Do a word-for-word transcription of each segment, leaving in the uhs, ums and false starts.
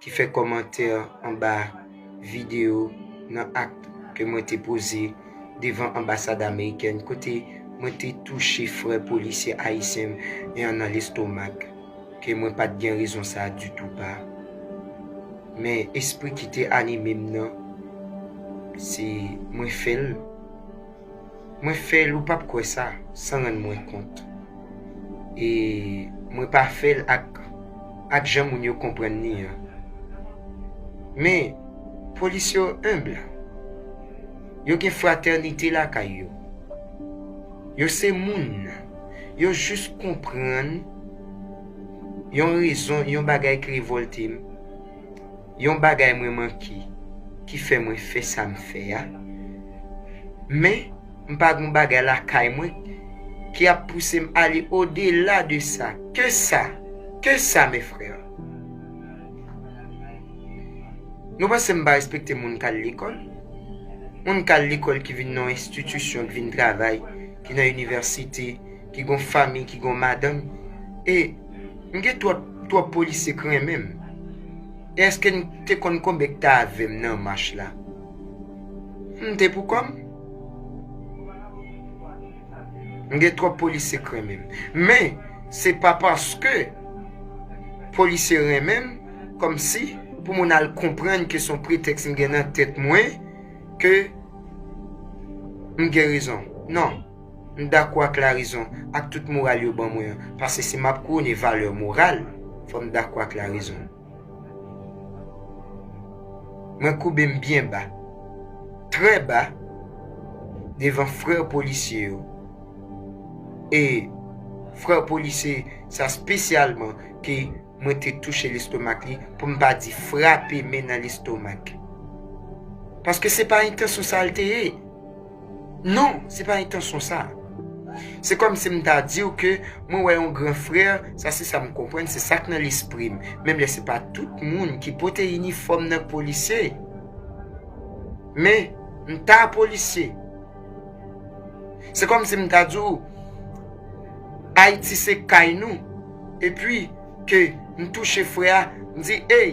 ki fè kòmantè anba videyo nan akt ke mwen te poze devan anbasad amerikèn, kote mwen te touche frè polisye ayisyen an nan lestomak, ke mwen pa t gen rezon sa a ditou pa. Men espri ki te anime m nan, se mwen fè l. Mwen fè l, ou p ap kwè sa, san rann mwen kont. E mwen pa fè l ak, ak jan moun yo konprann li an. Men, polisye yo enb. Yo gen fratènite lakay yo. Yo se moun. Yo jis konprann yon rezon, yon bagay ki revòlte m. Yon bagay mwen manke ki fè mwen fè sa m fè a. Men, m pa gen bagay lakay mwen ki ap pouse m ale odela de sa. Ke sa, ke sa, mes frères. Nou panse m pa respekte moun k al lekòl? Moun k al lekòl, ki vin nan yon enstitisyon, ki vin travay, ki nan inivèsite, ki gon fanmi, ki gon madanm. E m gen twòp, twòp polisye k renmen m. E èske n te konn konbyen k t avè m nan mach la? M te pou kò m. M gen twòp polisye k renmen m. Men, se pa paske polisye renmen m, kòmsi pou moun al konprann ke se yon pretèks m gen nan tèt mwen, ke m gen rezon. Non. M dakò ak larezon, ak tout moral yo ban mwen an. Paske si m ap kouwone valè moral, fò m dakò ak larezon. Mwen koube m byen ba, trè ba, devan frè polisye yo. E frè polisye sa espesyalman ke mwen te touche lestomak li, pou m pa di frape men nan lestomak. Paske se pa entansyon sa l te ye. Non, se pa entansyon sa. Se kòmsi m ta di w ke mwen wè yon gran frè, sa se sa m konprann, se sa k nan lespri m. Menm lè se pa tout moun ki pote inifòm nan polisye. Men, m ta polisye. Se kòmsi m ta di w, Ayiti se kay nou. Epi, ke m touche frè a, m di, ey,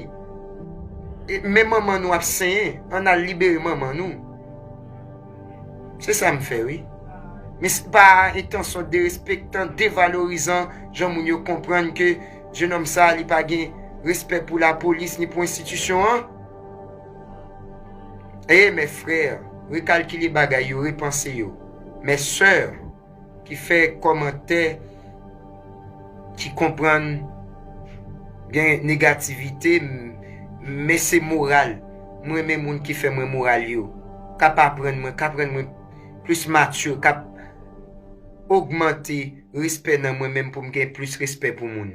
e, men manman nou ap senyen, ann al libere manman nou. Se sa m fè, wi. Men se pa entansyon derespektan, devalorizan, jan moun yo konprann ke jenòm sa a, li pa gen respè pou lapolis ni pou enstitisyon an. E, mes frères, rekalkile bagay yo, repanse yo. Mes sœurs, ki fè kòmantè, ki konprann gen negativite, m-, men se moral. Mwen renmen moun ki fè mwen moral yo. K ap aprann mwen, k ap rann mwen plis mature, k ap ogmante respè nan mwen menm pou m gen plis respè pou moun.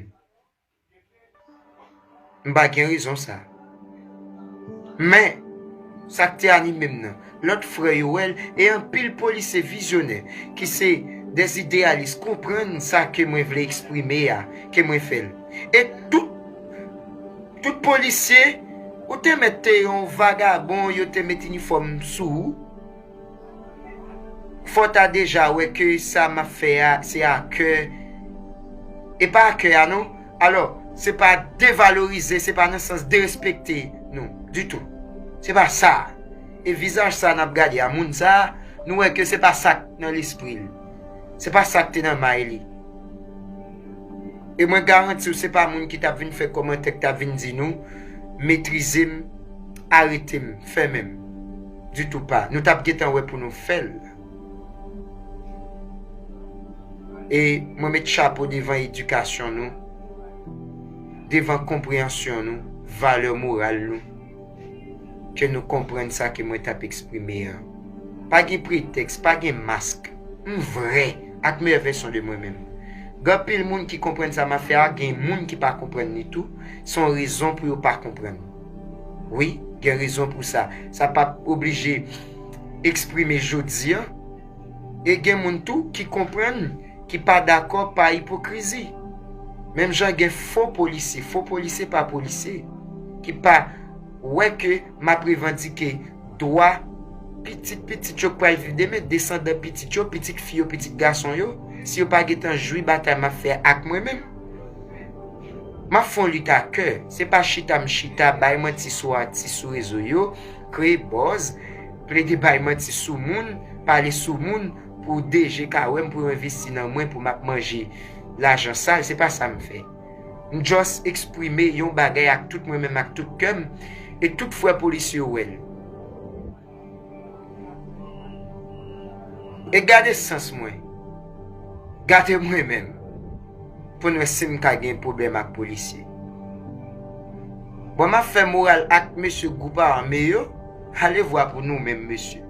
M pa gen rezon sa. Men, sa k te anime m nan, lòt frè yo wè l, e anpil polisye vizyonè, ki se des idéalistes, konprann sa ke mwen vle eksprime a, ke mwen fè l. E tout, tout polisye, ou te mèt te yon vagabon, yo te met inifòm sou ou. Fò w ta deja wè ke sa m ap fè a, se a kè. E pa a kè a, non. Alò, se pa devalorize, se pa nan sans derespekte nou, ditou. Se pa sa. E vizaj sa n ap gade a, moun sa, nou wè ke se pa sa k nan lespri l. Se pa sa k te nan may li. E mwen garanti w, se pa moun ki t ap vin fè kòmantè, ki t ap vin di nou, metrize m, arete m, fèmen m. Ditou pa. Nou t ap gentan wè pou nou fè l. E mwen met chapo devan edikasyon nou, devan konpreyansyon nou, valè moral nou, ke nou konprann sa ke mwen t ap eksprime an. Pa gen pretèks, pa gen mask. M vrè, ak meyè vèsyon de mwen menm. Gen anpil moun ki konprann sa m ap fè a, gen moun ki pa konprann li tou, se yon rezon pou yo pa konprann. Wi, gen rezon pou sa. Sa p ap oblije eksprime jodi an. E gen moun tou ki konprann, ki pa dakò pa ipokrizi. Menm jan gen fo polisye, fo polisye pa polisye, ki pa wè ke m ap revandike dwa pitit pitit yo k pral viv demen, desandan pitit yo, pitit fi yo, pitit gason yo, si yo pa gentan jwi batay m ap fè ak mwen menm. M ap fè yon lit a kè. Se pa chita m chita, bay manti sou atis sou rezo yo, kreye buzz, plede bay manti sou moun, pale sou moun pou D G ka wè m, pou yo envesti nan mwen, pou m ap manje lajan sal. Se pa sa m fè. M just eksprime yon bagay ak tout mwen menm, ak tout kè m, e tout frè polisye yo wè l. E gade sans mwen. Gade mwen menm. Pou n wè si m ka gen pwoblèm ak polisye. Bon, m ap fè moral ak mesye gwoup ame yo. Ale vwa pou nou menm, mesye.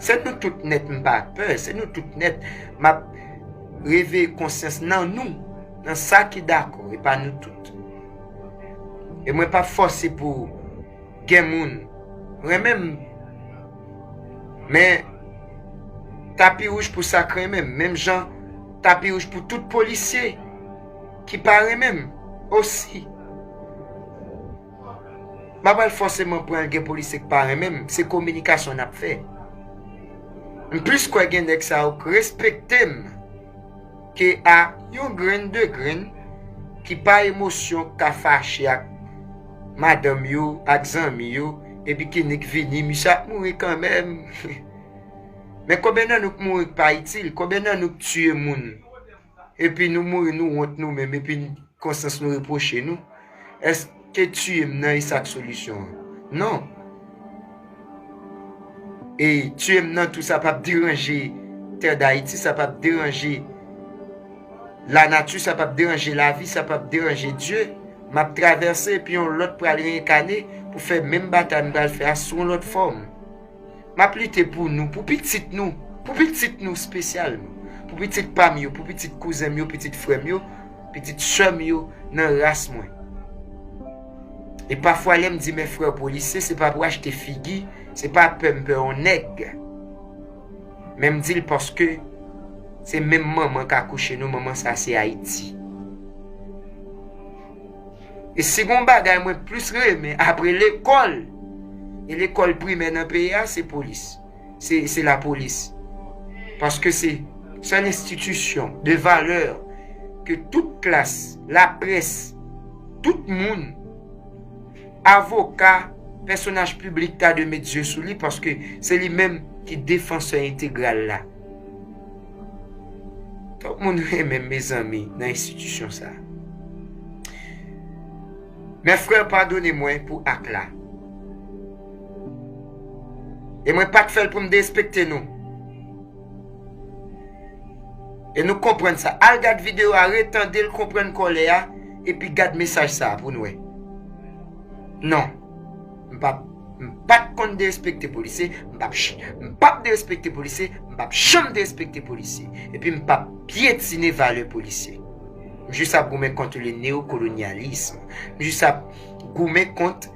Se nou tout nèt, m pa pè. Se nou tout nèt. M ap reveye konsyans nan nou. Nan sa ki dakò, e pa nou tout. E mwen p ap fòse pou gen moun renmen m. Men, tapi wouj pou sa k renmen m. Menm jan, tapi wouj pou tout polisye ki pa renmen m osi. M pa pral fòseman pran l gen polisye k pa renmen m. Se kominikasyon n ap fè. M plis kwè gen nèg sa yo k respekte m ke a yon grenn de grenn ki pa emosyon ka fache ak madanm yo, ak zanmi yo, epi ki nik vini, misye ap mouri kanmenm. Men konbyen nan nou k mouri k pa itil? Konbyen nan nou k tiye moun? Epi nou mouri, nou wont nou menm, epi konsyans nou repwoche nou. Èske tiye m nan e sa k solisyon an? Non. E tiye m nan tou, sa p ap deranje tè Dayiti, sa p ap deranje lanati, sa p ap deranje lavi, sa p ap deranje Dye. M ap travèse, epi yon lòt pral reyekane pou fè menm batay m pral fè a sou yon lòt fòm. M ap lite pou nou, pou pitit nou, pou pitit nou espesyalman, pou pitit pa m yo, pou pitit kouzen m yo, pitit frè m yo, pitit sè m yo nan ras mwen. E pafwa, lè m di mes frères policiers, se pa pou achte figi, se pa pè m pè yon nèg. Men m di l paske se menm manman k akouche nou, manman sa se Ayiti. E si gon bagay mwen plis renmen apre lekòl, e lekòl primè nan peyi a, se polis. Se, se lapolis. Paske se sèl enstitisyon de valè ke tout klas, laprès, tout moun, avoka, pèsonaj piblik ta dwe met zye sou li, paske se li menm ki defansè entegral la. Tout moun renmen m, mezanmi, nan enstitisyon sa. Mes frères, padone mwen pou ak la. E mwen pa t fè l pou m derespekte nou. E nou konprann sa. Al gad videyo a, retande l, konprann kòlè a, epi gad mesaj sa a pou n wè. Non. M p ap, m pa t konn derespekte polisye, m p ap ch-, m p ap derespekte polisye, m p ap janm derespekte polisye. Epi m p ap pyetine valè polisye. M jis ap goumen kont le neokolonyalism. M jis ap goumen kont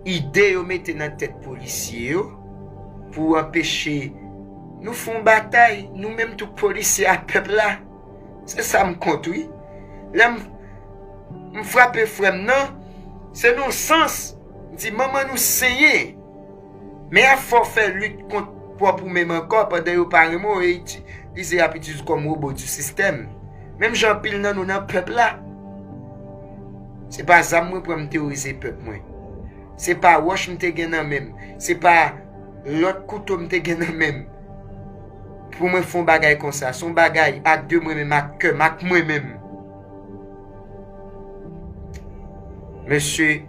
ide yo mete nan tèt polisye yo pou anpeche nou fè yon batay, nou menm tou polisye a pèp la. Se sa m kont, wi. Lè m, m frape frè m nan, se nan yon sans, m di, manman nou senyen. Men afè w fè lit kont pwòp ou menm ankò, pandan yo pa renmen w, e itilize y ap itilize w kòm wobo di sistèm. Menm jan anpil nan nou nan pèp la. Se pa zam mwen pran m teworize pèp mwen. Se pa wòch m te gen nan men m. Se pa lòt kouto m te gen nan men m. Pou mwen fè yon bagay konsa, se yon bagay ak de mwen menm, ak kè m, ak mwen menm. Mesye,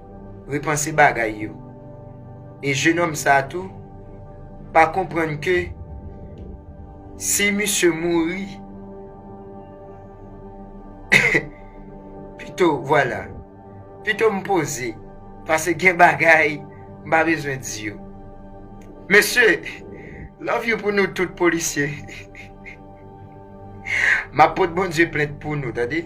repanse bagay yo. E jenòm sa a tou, pa konprann ke si misye mouri, pito, vwala. Pito m poze, paske gen bagay m pa bezwen di yo. Mesye, love you pou nou tout polisye. M ap pot Bondye plent pou nou, tande.